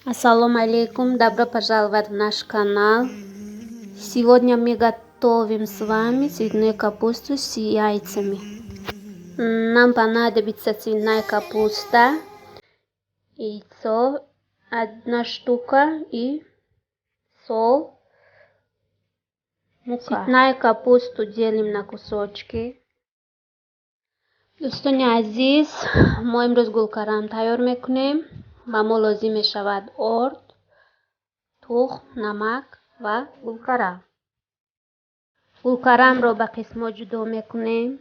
Ассалому алейкум, добро пожаловать в наш канал. Сегодня мы готовим с вами цветную капусту с яйцами. Нам понадобится цветная капуста, яйцо одна штука и соль, мука. Цветную капусту делим на кусочки. Дӯстони азиз, мо имрӯз гулкарам тайёр мекунем. Ба мо лозим мешавад орд, тухм, намак ва гулкарам. Гулкарамро ба қисмҳо ҷудо мекунем.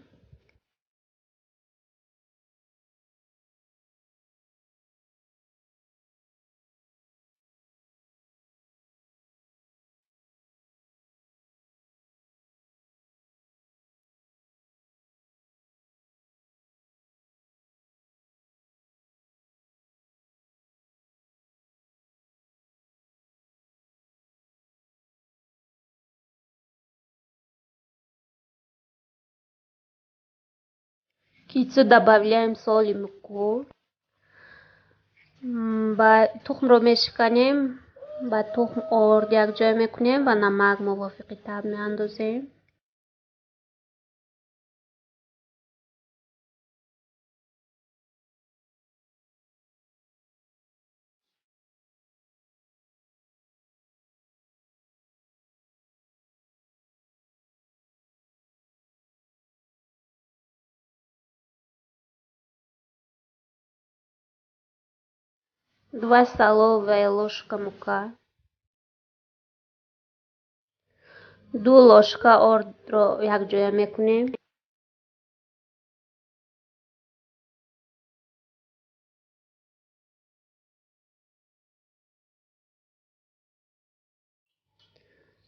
К яйцу добавляем соль и муку. Ба тухмро мешиканем, ба тухм орд якҷоя мекунем ва намак мувофиқи табъ меандозем. 2 столовая ложка мука, 2 ложка ордро якҷоя мекунем.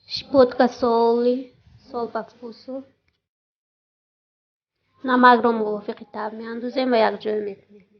Щепотка соли, соль по вкусу. Намакро мувофиқи табъ меандозем ва якҷоя мекунем.